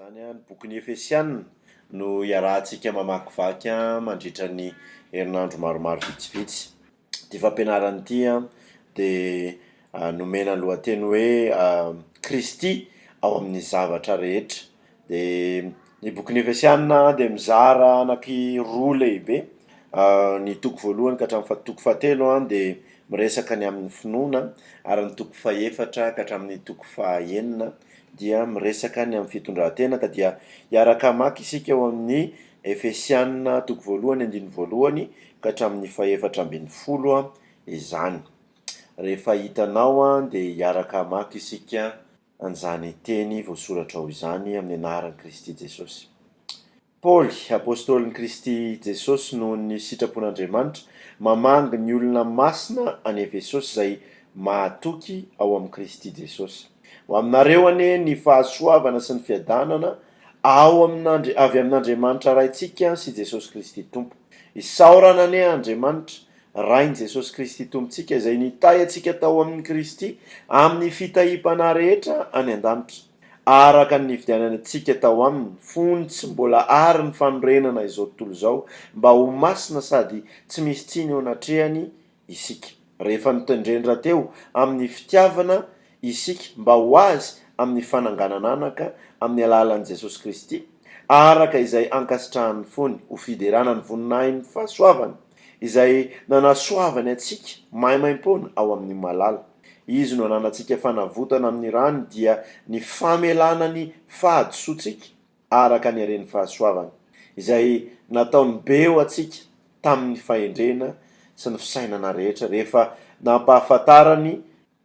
Izany ny bokin'ny Efesiana no iarahantsika mamakivaky mandritra ny herinandro maromaro vitsivitsy. Ity fampianarana ity dia nomena lohateny hoe Kristy ao amin'ny zavatra rehetra. Dia ny bokin'ny Efesiana dia mizara anankiroa lehibe, ny toko voalohany ka hatramin'ny faha- toko fahatelo dia miresaka ny amin'ny finoana ary ny toko fahefatra ka hatramin'ny toko fahaenina dia miresaka ny amin'ny fitondran-tena ka dia hiaraka hamaky isika ao amin'ny Efesiana toko voalohany andininy voalohany ka hatramin'ny fahefatra 18 izany. Rehefa hitanao dia hiaraka hamaky isika an'izany teny voasoratra ao izany amin'ny anaran'i Kristy Jesosy. Paoly, apostolin'i Kristy Jesosy noho ny sitrapon'Andriamanitra, mamangy ny olona masina any Efesosy izay mahatoky ao amin'i Kristy Jesosy. Ho aminareo anie ny fahasoavana sy ny fiadanana ao amin'Andri avy amin'Andriamanitra Raintsika sy Jesosy Kristy Tompo. Isaorana anie Andriamanitra, Rain'i Jesosy Kristy Tompontsika, izay nitahy antsika tao amin'i Kristy amin'ny fitahiam-panahy rehetra any an-danitra. Araka ny nividianany antsika tao aminy, fony tsy mbola àry ny fanorenana izao tontolo izao, mba ho masina sady tsy misy tsiny eo anatrehany isika. Rehefa notendreny rahateo amin'ny fitiavana isika mba ho Azy amin'ny fananganan'anaka amin'ny alalan'i Jesosy Kristy, araka izay ankasitrahan'ny fony, ho fiderana ny voninahin'ny fahasoavany, izay nanasoavany antsika maimaimpoana ao amin'ny malala. Izy no ananantsika fanavotana amin'ny rany dia ny famelana ny fahadisoantsika araka ny haren'ny fahasoavany, izay nataony be ho antsika tamin'ny fahendrena sy ny fisainana rehetra rehefa nampahafantarany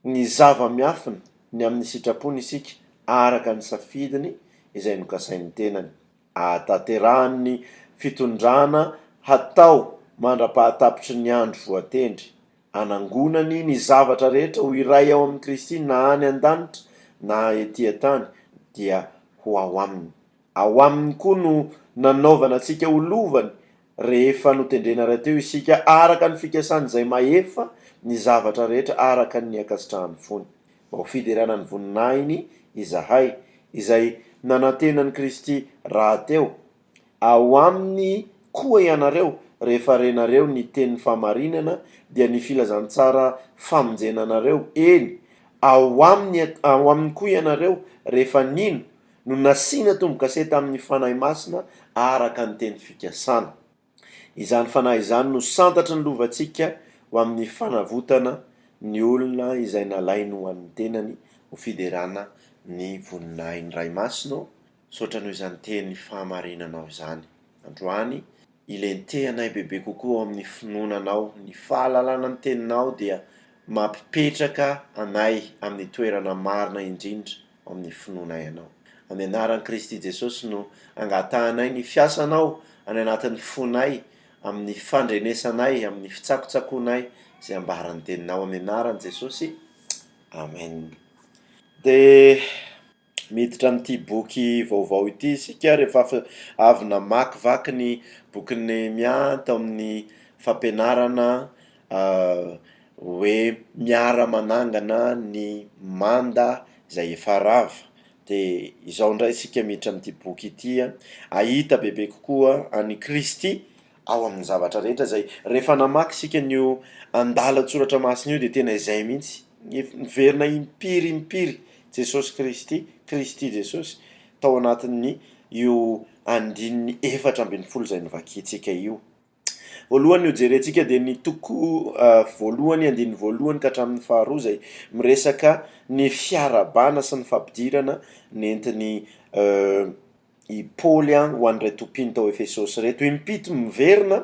ny zava-miafina ny amin'ny sitrapony isika araka ny safidiny izay nokasain'ny tenany ahatanterahany ny fitondrana hatao mandra-pahatapitry ny andro voatendry Anangonany ny zavatra rehetra ho iray ao amin'i Kristy na any an-danitra na ety an-tany dia ho ao Aminy. Ao Aminy koa no nanaovana antsika ho lovany rehefa notendrena rahateo isika araka ny fikasany izay mahefa ny zavatra rehetra araka ny ankasitrahan'ny fony. Mba ho fiderana ny voninahiny izahay izay nanantena an'i Kristy rahateo Ao aminy koa ianareo, rehefa renareo ny tenin'ny fahamarinana, dia ny filazantsara famonjena anareo, eny, ao aminy, ao aminy koa ianareo, rehefa nino, no nasiana tombo-kase tamin'ny Fanahy Masina araka ny teny fikasana. Izany Fanahy izany no santatry ny lovantsika ho amin'ny fanavotana ny olona izay nalainy ho an'ny tenany ho fiderana ny voninahin'ny Ray Masina. Misaotra noho izany teny fahamarinanao izany. Androany, ilentehanay bebe kokoa ao amin'ny finoana Anao. Ny fahalalana ny Teninao dia mampipetraka anay amin'ny toerana marina indrindra ao amin'ny finoanay Anao. Amin'ny anaran'i Kristy Jesosy no angatahanay ny fiasanao any anatin'ny fonay, amin'ny fandrenesanay, amin'ny fitsakotsakoanay izay ambaran'ny Teninao. Amin'ny anaran'i Jesosy. Amen. Dia. Miditra amin'ity boky vaovao ity isika rehefa avy namakivaky ny bokin'i Nehemia tao amin'ny fampianarana hoe miara-manangana ny manda izay efa rava. Dia izao indray isika miditra amin'ity boky ity, hahita bebe kokoa an'i Kristy ao amin'ny zavatra rehetra izay rehefa namaky isika an'io andalan-tsoratra masina io dia tena izay mihitsy, niverina impiry impiry Jesosy Kristy, Kristy Jesosy, tao anatin'ny io andininy 14 izay novakintsika io. Voalohany hojerentsika dia ny toko voalohany andininy voalohany ka hatramin'ny faharoa izay miresaka ny fiarahabana sy ny fampidirana nentin'i i Paoly ho an'ireto mpino tao Efesosy ireto. Impito miverina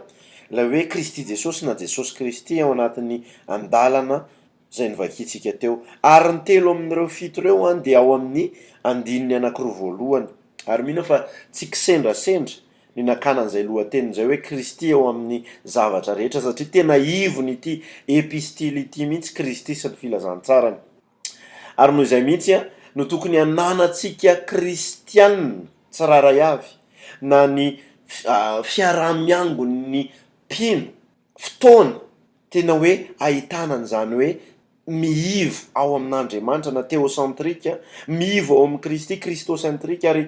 ilay hoe Kristy Jesosy na Jesosy Kristy ao anatin'ny andalana izay novakintsika teo. Ary ny telo amin'ireo fito ireo dia ao amin'ny andininy anankiroa voalohany. Ary mino aho fa tsy kisendrasendra ny nakana an'izay lohateny izay hoe Kristy ao amin'ny zavatra rehetra satria tena ivon'ity epistily ity mihitsy Kristy sy ny filazantsarany. Ary noho izay mihitsy no tokony hananantsika kristiana tsirairay avy na ny fiaraha-miangon'ny mpino fotoana tena hoe ahitana an'izany hoe miivo ao amin'Andriamanitra na théocentrique, miivo ao amin'i Kristy, christocentrique, ary.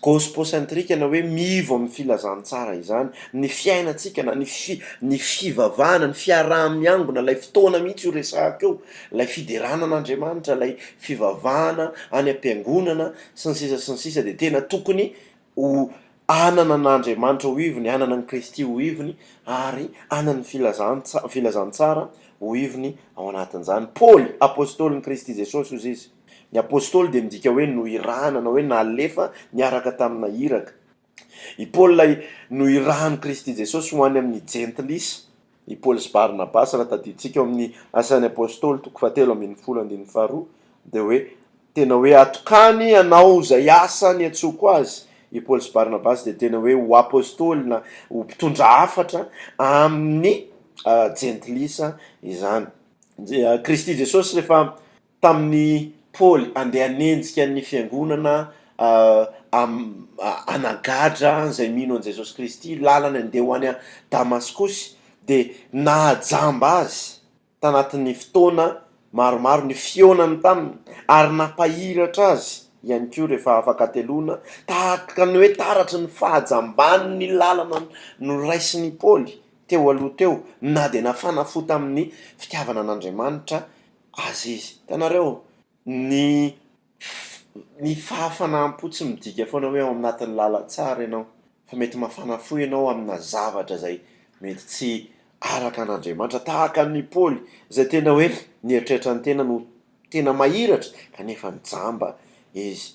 Gospocentrique na hoe miivo amin'ny filazantsara izany ny fiainantsika na ny fi- ny fivavahana, ny fiaraha-miangona, ilay fotoana mihitsy io resahako io, ilay fiderana an'Andriamanitra, ilay fivavahana any am-piangonana sy ny sisa sy ny sisa dia tena tokony ho hanana an'Andriamanitra ho ivony, hanana an'i Kristy ho ivony ary hanana ny filazantsa- filazantsara ho ivony ao anatin'izany. Paoly, apostolin'i Kristy Jesosy hozy izy. Ny apostoly dia midika hoe noirahana na hoe nalefa niaraka tamina iraka. I Paoly ilay noirahan'i Kristy Jesosy ho any amin'ny Jentilisa. I Paoly sy Barnabasy, raha tadidintsika ao amin'ny Asan'ny Apostoly toko fahatelo ambin'ny folo andininy faharoa, dia hoe tena hoe atokany hanao izay asa niantsoako azy. I Paoly sy Barnabasy dia tena hoe ho apostoly na ho mpitondra hafatra amin'ny Jentilisa izany. Kristy Jesosy rehefa tamin'i Paoly handeha hanenjika ny fiangonana hanagadra izay mino an'i Jesosy Kristy, lalany handeha ho any Damaskosy, dia nahajamba azy tanatin'ny fotoana maromaro ny fihaonany taminy ary nampahiratra azy ihany koa rehefa afaka hateloana, tahaka ny hoe taratry ny fahajamban'ny lalana noraisin'i Paoly teo aloha teo, na dia nafana fo tamin'ny fitiavana an'Andriamanitra aza izy. Hitanareo, ny ny fahafanaham-po tsy midika foana hoe ao anatin'ny lalantsara ianao, fa mety mafana fo ianao amina zavatra izay mety tsy araka an'Andriamanitra, tahaka an'i Paoly izay tena hoe nieritreritra ny tenany ho tena mahiratra kanefa nijamba izy.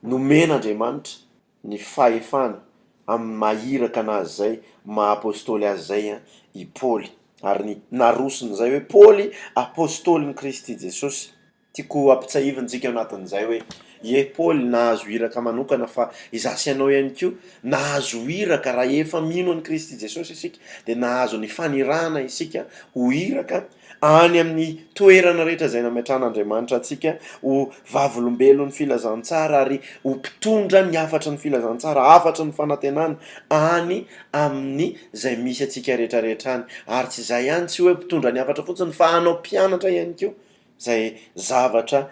Nomen'Andriamanitra ny fahefana amin'ny maha iraka anazy izay, maha apostoly azy izay i Paoly. Ary ny narosony izay hoe Paoly apostolin'i Kristy Jesosy. Tiako hampitsahivina isika ao anatin'izay hoe, ie Paoly nahazo iraka manokana fa izaho sy ianao ihany koa nahazo iraka raha efa mino an'i Kristy Jesosy isika dia nahazo ny fanirahana isika ho iraka any amin'ny toerana rehetra izay nametrahan'Andriamanitra antsika ho vavolombelon'ny filazantsara ary ho mpitondra ny hafatry ny filazantsara, hafatry ny fanantenana any amin'ny izay misy antsika rehetra rehetra any. Ary tsy izay ihany, tsy hoe mpitondra ny hafatra fotsiny fa hanao mpianatra ihany koa, izay zavatra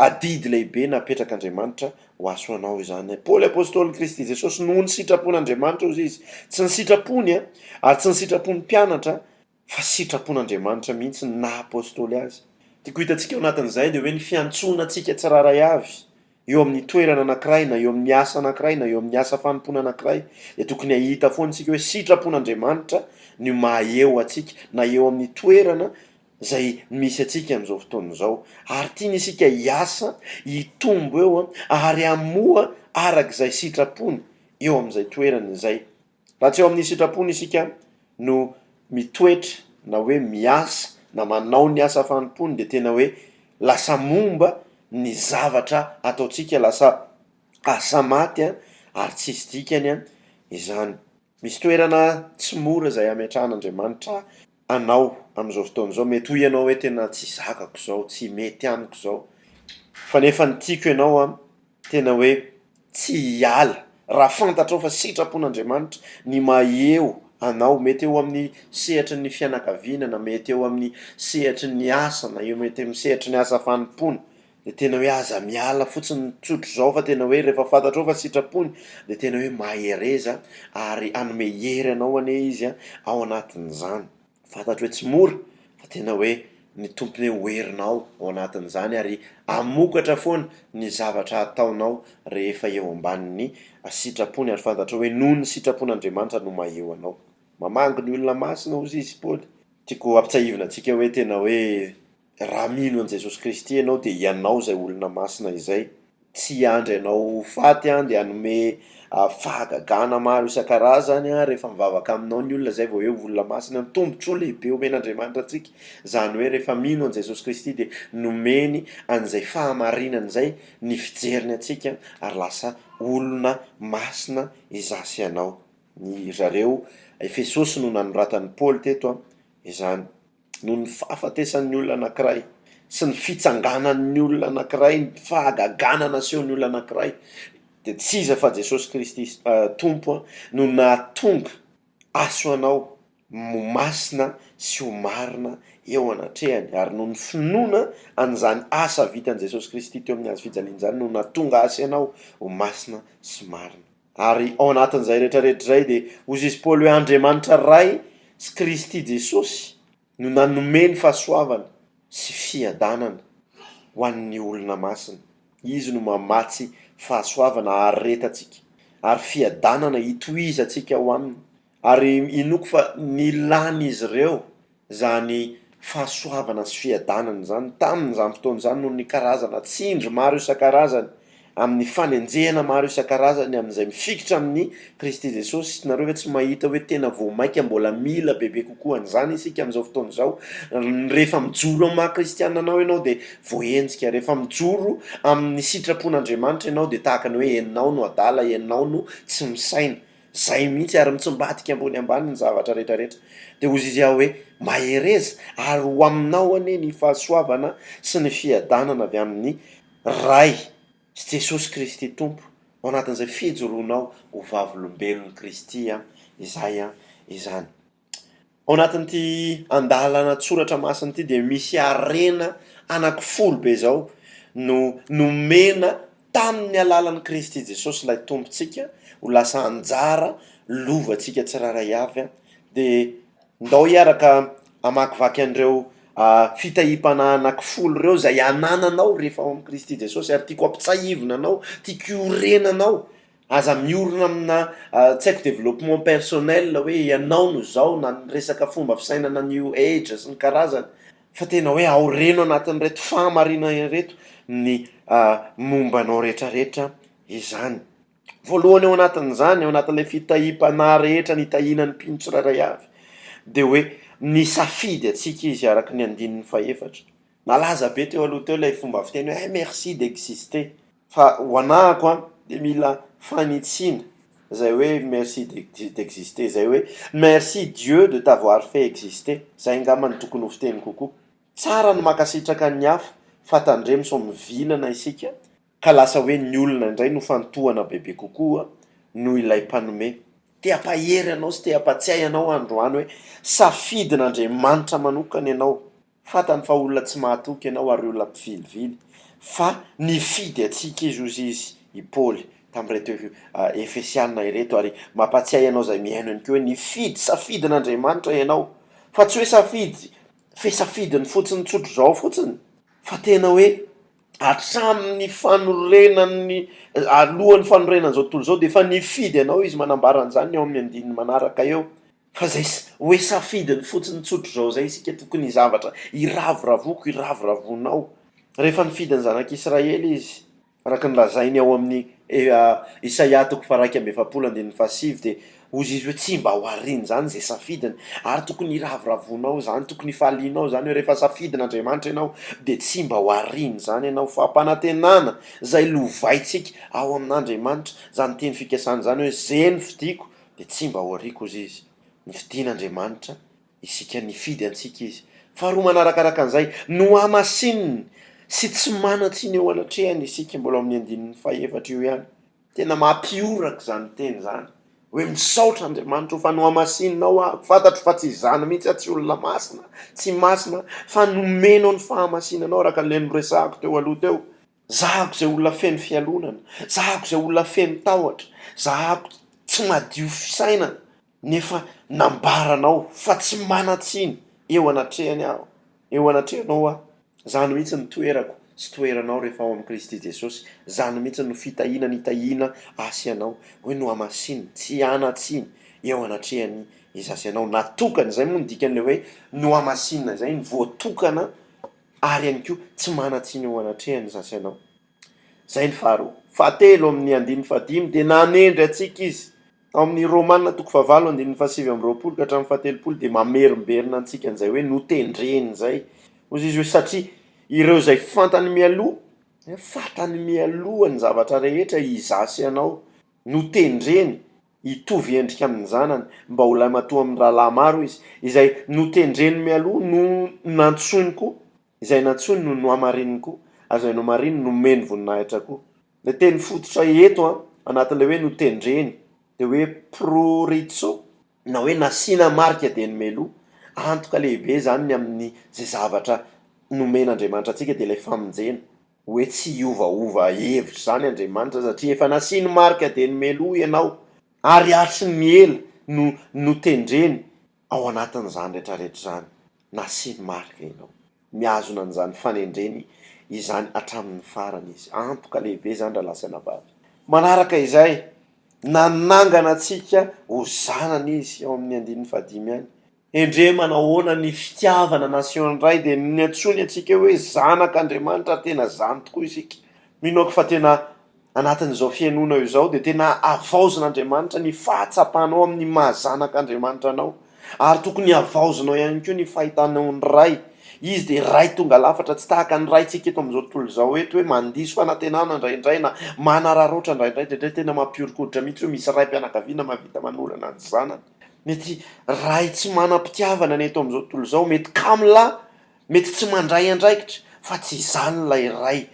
adidy lehibe napetrak'Andriamanitra ho ahy sy ho anao izany. Paoly apostolin'i Kristy Jesosy noho ny sitrapon'Andriamanitra hozy izy, tsy ny sitrapony ary tsy ny sitrapon'ny mpianatra fa sitrapon'Andriamanitra mihitsy ny naha apostoly azy. Tiako hitantsika ao anatin'izay dia hoe ny fiantsoana antsika tsirairay avy eo amin'ny toerana anankiray na eo amin'ny asa anankiray na eo amin'ny asa fanompoana anankiray dia tokony hahita foana isika hoe sitrapon'Andriamanitra ny maha eo antsika na eo amin'ny toerana izay misy antsika amin'izao fotoana izao ary tiany isika hiasa hitombo eo ary hamoa araka izay sitrapony eo amin'izay toerana izay. Raha tsy eo amin'ny sitrapony isika no mitoetra na hoe miasa na manao ny asa fanompoany dia tena hoe lasa momba ny zavatra ataontsika, lasa asa maty ary tsisy dikany izany. Misy toerana tsy mora izay ametrahan'Andriamanitra anao amin'izao fotoana izao, mety hoy ianao hoe tena tsy zakako izao, tsy mety amiko izao, fa nefa ny tiako ianao an, tena hoe tsy hiala raha fantatrao fa sitrapon'Andriamanitra ny maha eo anao, mety eo amin'ny sehatry ny fianakaviana na mety eo amin'ny sehatry ny asa na eo mety amin'ny sehatry ny asa fanompoana, de tena hoe aza miala fotsiny tsotr'izao fa tena hoe rehefa fantatrao fa sitrapony de tena hoe mahereza ary hanome hery anao anie izy ao anatin'izany. Fantatro hoe tsy mora fa tena hoe ny Tompony hoe ho herinao ao anatin'izany ary hamokatra foana ny zavatra ataonao rehefa eo ambanin'ny sitrapony ary fantatrao hoe noho ny sitrapon'Andriamanitra no maha eo anao. Mamangy ny olona masina hozy izy Paoly. Tiako hampitsahivina antsika hoe tena hoe Raha mino an'i Jesosy Kristy ianao dia ianao izay olona masina izay. Tsy hiandry anao ho faty an, dia hanome fahagagana maro isan-karazany an, rehefa mivavaka aminao ny olona izay vao hoe olona masina. Ny tombontsoa lehibe omen'Andriamanitra antsika, izany hoe rehefa mino an'i Jesosy Kristy dia nomeny an'izay fahamarinana izay ny fijeriny antsika ary lasa olona masina izaho sy ianao. Ny zareo Efesosy no nanoratan'i Paoly teto an, izany. noho ny fahafatesan'ny olona anankiray sy ny fitsanganan'ny olona anankiray, ny fahagagana nasehon'ny olona anankiray, dia tsy iza fa Jesosy Kristy Tompo no nahatonga aso anao. ho masina sy ho marina eo anatrehany, ary noho ny finoana an'izany asa vitan'i Jesosy Kristy teo amin'ny hazo fijaliana izany no nahatonga ahy sy ianao ho masina sy marina. Ary ao anatin'izay rehetrarehetra izay dia hoy izy Paoly hoe Andriamanitra Ray sy Kristy Jesosy no nanome ny fahasoavana sy fiadanana ho an'ny olona masina. Izy no mamatsy fahasoavana haharetantsika ary fiadanana hitohizantsika ao aminy. Ary inoako fa nilan'izy ireo izany fahasoavana sy fiadanana izany tamin'izany fotoana izany noho ny karazana tsindry maro isan-karazany, amin'ny fanenjehana maro isan-karazany amin'izay mifikitra amin'i Kristy Jesosy. Nareo ve tsy mahita hoe tena vao mainka mbola mila bebe kokoa an'izany isika amin'izao fotoana izao? Rehefa mijoro amin'ny maha kristiana anao ianao dia voahenjika, rehefa mijoro amin'ny sitrapon'Andriamanitra ianao dia tahaka ny hoe ianao no adala, ianao no tsy misaina. Zay mihitsy ary mitsimbadika ambony ambany ny zavatra rehetra rehetra. Dia hozy izy aho hoe, Mahereza, ary ho aminao anie ny fahasoavana sy ny fiadanana avy amin'ny Ray sy Jesosy Kristy Tompo, ao anatin'izay fijoroanao ho vavolombelon'i Kristy izay izany. Ao anatin'ity andalana tsoratra masina ity dia misy harena anankifolo be izao no nomena tamin'ny alalan'i Kristy Jesosy ilay Tompontsika ho lasa anjara lovantsika tsirairay avy. Dia ndao hiaraka hamakivaky an'ireo fitahiam-panahy anankifolo ireo izay anananao rehefa ao amin'i Kristy Jesosy ary tiako hampitsahivina anao, tiako hiorenanao Aza miorina amina tsy haiko développement personnel hoe ianao no izao na ny resaka fomba fisainana new age sy ny karazany fa tena hoe aoreno anatin'ireto fahamarinana ireto ny momba anao rehetrarehetra izany. Voalohany ao anatin'izany, ao anatin'ilay fitahiam-panahy rehetra nitahiana ny mpino tsirairay avy dia hoe nisafidy antsika izy araka ny andininy fahefatra. Nalaza be teo aloha teo ilay fomba fiteny hoe merci d'exister. Fa ho anahako an, dia mila fanitsiana izay hoe merci d'exister izay hoe merci Dieu de t'avoir fait exister, izay angamba no tokony ho fiteny kokoa. Tsara ny mankasitraka ny hafa fa tandremo sao mivilana isika ka lasa hoe ny olona indray no fantohana bebe kokoa noho ilay mpanome. Te hampahery anao sy te hampatsiahy anao aho androany hoe safidin'Andriamanitra manokana ianao. Fantany fa olona tsy mahatoky ianao ary olona mpivilivily, fa nifidy antsika izy, hozy izy, i Paoly, tamin'ireto Efesiana ireto, ary mampatsiahy anao izay mihaino ihany koa hoe nifidy, safidin'Andriamanitra ianao, fa tsy hoe safidy, fe safidiny fotsiny tsotr'izao fotsiny, fa tena hoe hatramin'ny fanorenan'ny, alohan'ny fanorenan'izao tontolo izao dia efa nifidy anao izy, manambara an'izany eo amin'ny andininy manaraka eo. Fa zay hoe safidiny fotsiny tsotr'izao zay isika tokony zavatra iravoravoako iravoravoanao. Rehefa nifidy ny zanak'Israely izy, araka ny lazainy ao amin'ny Isaia toko faha-41 andininy fahasivy dia hozy izy hoe tsy mba ho ariany izany izay safidiny. Ary tokony hiravoravoanao izany, tokony hifalianao izany hoe rehefa safidin'Andriamanitra ianao dia tsy mba ho ariany izany ianao. Fampanantenana izay lovaintsika ao amin'Andriamanitra izany teny fikasana izany hoe ze nofidiko dia tsy mba ho ariako hozy izy. Nofidin'Andriamanitra isika, nifidy antsika Izy. Faharoa manarakaraka an'izay, nohamasininy sy tsy manan-tsiny eo anatrehany isika, mbola ao amin'ny andininy fahefatra io ihany. Tena mampihoraka izany teny izany, hoe misaotra Andriamanitra o fa nohamasininao aho, fantatro fa tsy izany mihitsy aho, tsy olona masina, tsy masina, fa nomenao ny fahamasinanao araka an'ilay noresahako teo aloha teo. Zahako izay olona feno fialonana, zahako izay olona feno tahotra, zahako tsy madio fisainana, nefa nambaranao fa tsy manan-tsiny eo anatrehany aho, eo anatrehanao aho. Izany mihitsy no toerako sy toeranao rehefa ao amin'i Kristy Jesosy. Izany mihitsy no fitahiana nitahiana ahy sy ianao, hoe nohamasininy, tsy hanan-tsiny eo anatrehany izaho sy ianao. Natokana, izay moa no dikan'ilay hoe nohamasinina izay, ny voatokana ary ihany koa tsy manan-tsiny eo anatrehany izaho sy ianao. Izay ny faharoa. Fahatelo, amin'ny andininy fahadimy dia nanendry antsika Izy. Ao amin'ny Romana toko fahavalo andininy fahasivy amby roapolo ka hatramin'ny fahatelopolo dia mamerimberina antsika an'izay hoe notendreny izay. Hoy izy hoe satria ireo izay fantany mialoha, fantany mialoha ny zavatra rehetra izaho sy ianao, notendreny hitovy endrika amin'ny Zanany, mba ho lahimatoa amin'ny rahalahy maro izy. Izay notendreny mialoha no nantsoiny koa, izay nantsoiny no nohamarininy koa, ary izay nohamarininy nomeny voninahitra koa. Ilay teny fototra eto an, anatin'ilay hoe notendreny, dia hoe proritzo. Na hoe nasiana marika dia ny meloa. Antoka lehibe izany ny amin'ny izay zavatra nomen'Andriamanitra antsika dia ilay famonjena. Hoe tsy hiovaova hevitra izany Andriamanitra satria efa nasiany marika dia ny meloa ianao ary hatry ny ela no notendreny ao anatin'izany rehetrarehetra izany. Nasiany marika ianao. Mihazona an'izany fanendreny izany hatramin'ny farany izy. Antoka lehibe izany rahalahy sy anabavy. Manaraka izay, nanangana antsika ho zanany izy, ao amin'ny andininy fahadimy ihany. Endrey manahoana ny fitiavana nasehon'ny Ray dia niantsoany antsika hoe zanak'Andriamanitra, tena zany tokoa isika. Mino aho fa tena anatin'izao fihainoanao izao dia tena havaozin'Andriamanitra ny fahatsapanao amin'ny maha zanak'Andriamanitra anao ary tokony havaozinao ihany koa ny fahitanao ny Ray. Izy dia Ray tonga lafatra, tsy tahaka ny Raintsika eto amin'izao tontolo izao eto hoe mandiso fanantenana indraindray na manararaotra indraindray, indraindray tena mampihoron-koditra mihitsy hoe misy raim-pianakaviana mahavita manolana ny zanany. Mety Ray tsy manam-pitiavana ny eto amin'izao tontolo izao, mety kamo lahy, mety tsy mandray andraikitra, fa tsy izany ilay Ray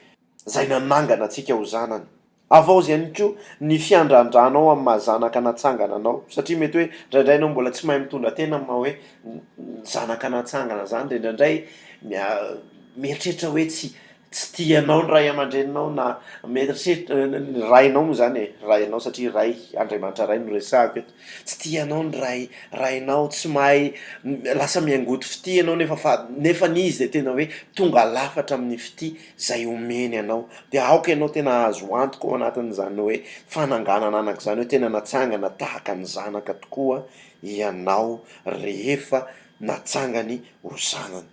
izay nanangana antsika ho zanany. Havaozy ihany koa ny fiandrandranao amin'ny maha zanaka natsangana anao, satria mety hoe indraindray ianao mbola tsy mahay mitondra tena amin'ny maha hoe zanaka natsangana izany, dia indraindray mieritreritra hoe tsy tsy tia anao ny ray aman-dreninao na mieritreritra ny rainao moa izany e, rainao satria ray, Andriamanitra Ray no resahako eto, tsy tia anao ny ray rainao, tsy mahay lasa miangoty fitia ianao nefa fa nefany izy dia tena hoe tonga lafatra amin'ny fitia izay omeny anao, dia aoka ianao tena hahazo antoka ao anatin'izany hoe fananganana anaka izany hoe tena natsangana tahaka ny zanaka tokoa ianao rehefa natsangany ho zanany.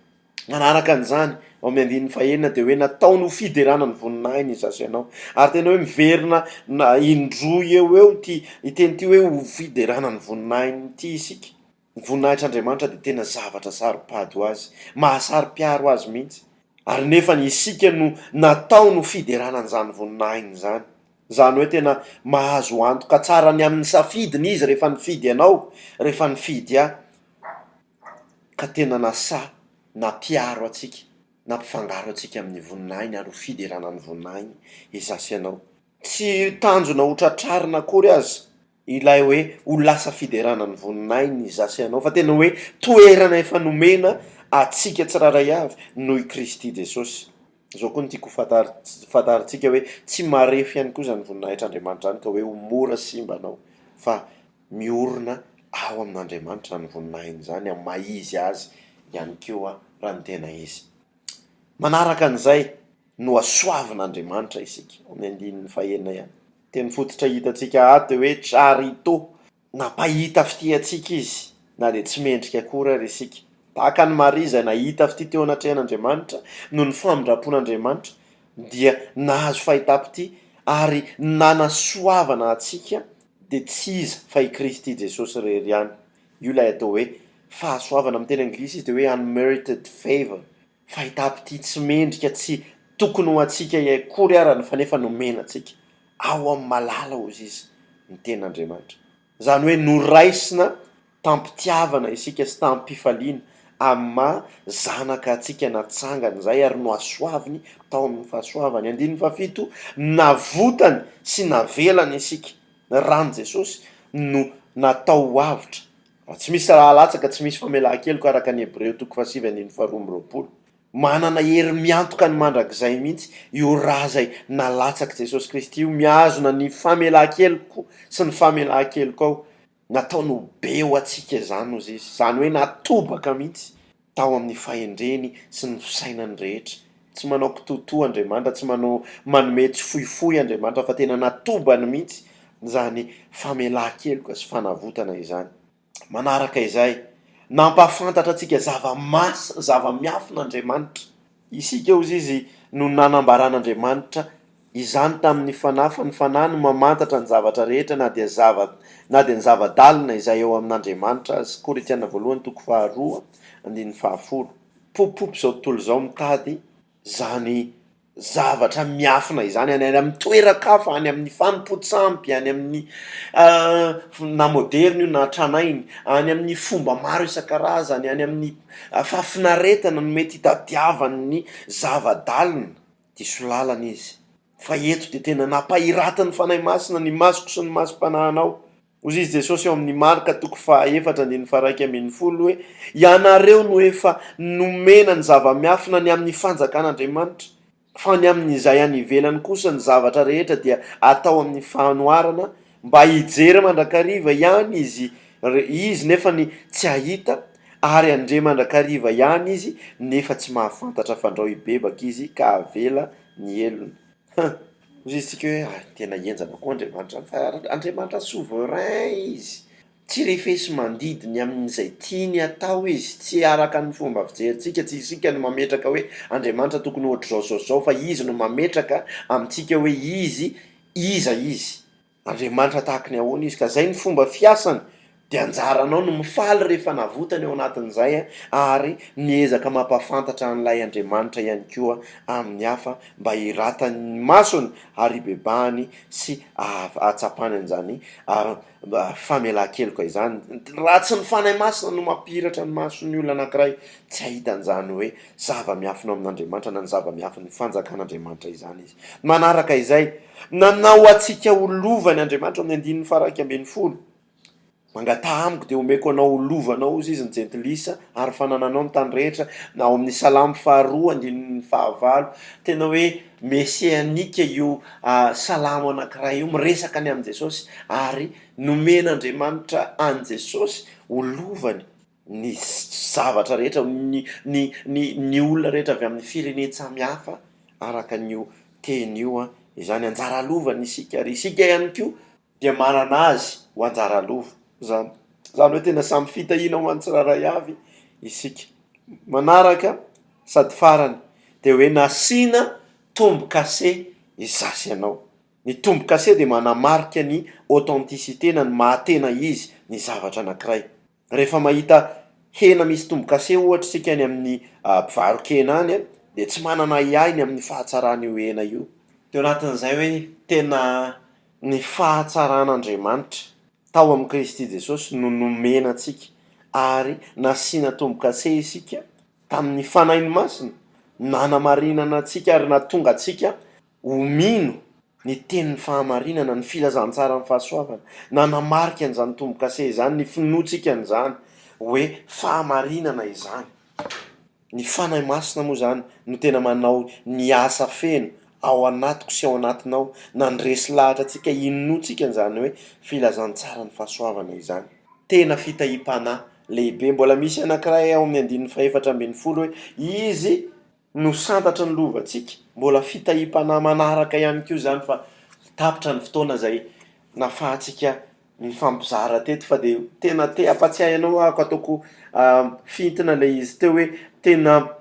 Manaraka an'izany, ao amin'ny andininy fahenina dia hoe nataony ho fiderana ny voninahiny izaho sy ianao. Ary tena hoe miverina na indroa eo ho eo ity teny ity hoe ho fiderana ny voninahiny ity isika. Ny voninahitr'Andriamanitra dia tena zavatra saro-pady ho azy, mahasaro-piaro azy mihitsy. Ary nefany isika no nataony ho fiderana an'izany voninahiny izany. Izany hoe tena mahazo antoka tsara ny amin'ny safidiny izy rehefa nifidy anao, rehefa nifidy ahy, ka tena nasahy nampiaro antsika, nampifangaro antsika amin'ny voninahiny ary ho fiderana ny voninahiny izaho sy ianao. Tsy tanjona ho tratrarina akory aza ilay hoe ho lasa fiderana ny voninahiny izaho sy ianao fa tena hoe toerana efa nomena antsika tsirairay avy noho i Kristy Jesosy. Izao koa no tiako ho fantar- fantarintsika hoe tsy marefo ihany koa izany voninahitr'Andriamanitra izany ka hoe ho mora simba anao fa miorina ao amin'Andriamanitra izany voninahiny izany amin'ny maha izy azy ihany koa raha ny tena izy. Manaraka an'izay, nohasoavin'Andriamanitra isika, ao amin'ny andininy fahenina ihany. Teny fototra hitantsika ato dia hoe charito. Nampahita fitia antsika Izy, na dia tsy mendrika akory ary isika. Tahaka an'i Maria izay nahita fitia teo anatrehan'Andriamanitra, noho ny famindram-pon'Andriamanitra, dia nahazo fahitam-pitia ary nanasoavana antsika, dia tsy iza fa i Kristy Jesosy irery ihany. Io ilay atao hoe fahasoavana, amin'ny teny anglisy izy dia hoe unmerited favor, fahitam-pitia tsy mendrika, tsy tokony ho antsika akory arany fa nefa nomena antsika ao amin'ny malala hozy izy ny tenin'Andriamanitra. Izany hoe noraisina tam-pitiavana isika sy tam-pifaliana amin'ny maha zanaka antsika natsangany izay ary nohasoaviny tao amin'ny fahasoavany. Andininy fahafito, navotany sy navelany isika. Ny ran'i Jesosy no natao ho avotra. Raha tsy misy ra alatsaka, tsy misy famelan-keloka araka ny Hebreo toko fahasivy andininy faharoa amby roapolo. Manana hery miantoka ny mandrakizay mihitsy io ra izay nalatsak'i Jesosy Kristy io, mihazona ny famelan-keloko sy ny famelan-kelokao. Nataony ho be ho antsika izany hozy izy, izany hoe natobaka mihitsy. tao amin'ny fahendreny sy ny fisainany rehetra. Tsy manao kitoatoa Andriamanitra, tsy manao manome tsifoifoy Andriamanitra fa tena natobany mihitsy izany famelan-keloka sy fanavotana izany. Manaraka izay, nampahafantatra antsika zava-masina, zava-miafina Andriamanitra. Isika, hozy izy, no nanambaran'Andriamanitra izany tamin'ny Fanahy, fa ny Fanahy no mamantatra ny zavatra rehetra, na dia zava, na dia ny zava-dalina izay eo amin'Andriamanitra aza. Korintiana voalohany toko faharoa andininy fahafolo. Popopy izao tontolo izao mitady izany zavatra miafina izany any any amin'ny toeran-kafa, any amin'ny fanompoan-tsampy, any amin'ny na moderina io na tranainy, any amin'ny fomba maro isan-karazany, any amin'ny fahafinaretana no mety hitadiavany ny zava-dalina. Diso lalana izy. Fa eto dia tena nampahiratin'ny Fanahy Masina ny masoko sy ny masom-panahinao. Hoy izy Jesosy ao amin'ny Marka toko fahaefatra andininy faha-11 hoe, Ianareo no efa nomena ny zava-miafina ny amin'ny fanjakan'Andriamanitra, fa ny amin'izay any ivelany kosa ny zavatra rehetra dia atao amin'ny fanoharana mba hijery mandrakariva ihany izy izy nefa ny tsy hahita, ary handre mandrakariva ihany izy nefa tsy mahafantatra fandrao hibebaka izy ka havela ny helony. Huh! Hoy izy tsika hoe ah tena henjana koa Andriamanitra fa Andriamanitra souverain izy, tsy refesi-mandidy ny amin'izay tiany atao izy, tsy araka ny fomba fijerintsika, tsy isika no mametraka hoe Andriamanitra tokony ohatr'izao zao zao fa izy no mametraka amintsika hoe izy iza izy. Andriamanitra tahaky ny ahoana izy ka zay ny fomba fiasany de anjaranao no mifaly rehefa navotany ao anatin'izay ary miezaka mampafantatra an'ilay Andriamanitra ihany koa amin'ny hafa mba hiratan'ny masony ary hibebahany sy ahatsapany an'izany famelan-keloka izany. Raha tsy ny Fanahy Masina no mampihiratra ny mason'ny olona anankiray tsy hahita an'izany hoe zava-miafina ao amin'Andriamanitra na ny zava-miafin'ny fanjakan'Andriamanitra izany izy. Manaraka izay, nanao antsika ho lovany Andriamanitra ao amin'ny andininy faha-11. Mangataha amiko dia homeko anao ho lovanao, hozy izy, ny jentilisa, ary fanananao ny tany rehetra. Ao amin'ny Salamo faharoa andininy fahavalo, tena hoe mesianika io salamo anankiray io, miresaka ny amin'i Jesosy, ary nomen'Andriamanitra an'i Jesosy ho lovany ny zavatra rehetra, ny ny ny ny olona rehetra avy amin'ny firenen-tsamy hafa araka an'io teny io an, izany anjara lovany isika ary isika ihany koa dia manana azy ho anjara lova izany, izany hoe tena samy fitahiana ho an'ny tsirairay avy isika. Manaraka sady farany dia hoe nasiana tombo-kase izaho sy ianao. Ny tombo-kase dia manamarika ny authenticité na ny maha-tena izy ny zavatra anankiray. Rehefa mahita hena misy tombo-kase ohatra isika any amin'ny mpivaro-kena any dia tsy manana ahiahy ny amin'ny fahatsaran'io hena io. Teo anatin'izay hoe tena ny fahatsaran'Andriamanitra tao amin'i Kristy Jesosy no nomena antsika ary nasiana tombo-kase isika tamin'ny Fanahiny Masina nanamarinana antsika ary nahatonga antsika ho mino ny tenin'ny fahamarinana, ny filazantsaran'ny fahasoavana. Nanamarika an'izany tombo-kase izany ny finoantsika an'izany hoe fahamarinana izany. Ny Fanahy Masina moa izany no tena manao ny asa feno ao anatiko sy ao anatinao, nandresy lahatra antsika hinoantsika an'izany hoe filazantsaran'ny fahasoavana izany. Tena fitahiam-panahy lehibe. Mbola misy anankiray ao amin'ny andininy fahefatra ambin'ny folo hoe Izy no santatry ny lovantsika, mbola fitahiam-panahy manaraka ihany koa izany fa tapitra ny fotoana izay nafahantsika nifampizara teto fa dia tena te hampatsiahy anao aho ka ataoko fintina ilay izy teo hoe tena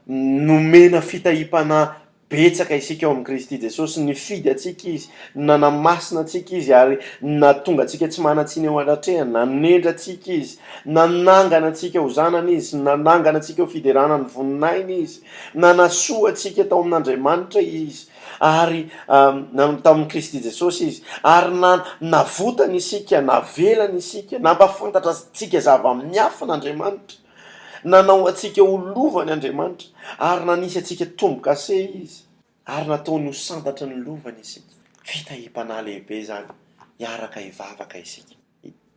nomena fitahiam-panahy Betsaka isika ao amin'i Kristy Jesosy, nifidy antsika Izy, nanamasina antsika Izy ary nahatonga antsika tsy manan-tsiny eo anatrehany, nanendry antsika Izy, nanangana antsika ho zanany Izy, nanangana antsika ho fiderana ny voninahiny Izy, nanasoa antsika tao amin'Andriamanitra Izy ary tao amin'i Kristy Jesosy Izy, ary na navotany isika, navelany isika, nampahafantatra antsika zava-miafina Andriamanitra. Nanao antsika ho lovany Andriamanitra, ary nanisy antsika tombo-kase Izy, ary nataony ho santatry ny lovany isika. Fitahiam-panahy lehibe izany, hiaraka hivavaka isika.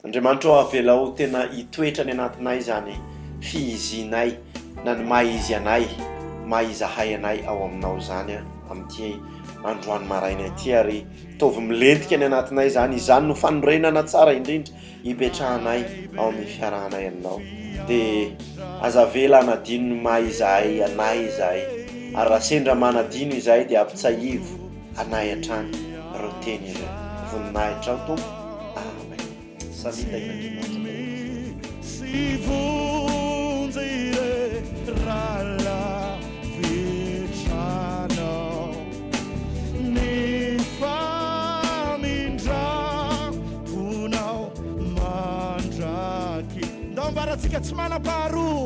Andriamanitra ô, avelao tena hitoetra any anatinay izany fihizianay na ny maha izy anay, maha izahay anay ao Aminao izany amin'ity androany maraina ity, ary ataovy milentika any anatinay izany. Izany no fanorenana tsara indrindra hipetrahanay ao amin'ny fiarahanay aminao. Dia aza avela hanadino ny maha izahay anay izahay, ary raha sendra manadino izahay dia ampitsahivo anay hatrany ireo teny ireo. Voninahitrao Tompo. Amen. Samia tahin'Andriamanitra daholo. Ponao mandraki. Ndao ambarantsika tsy manam-paharoa.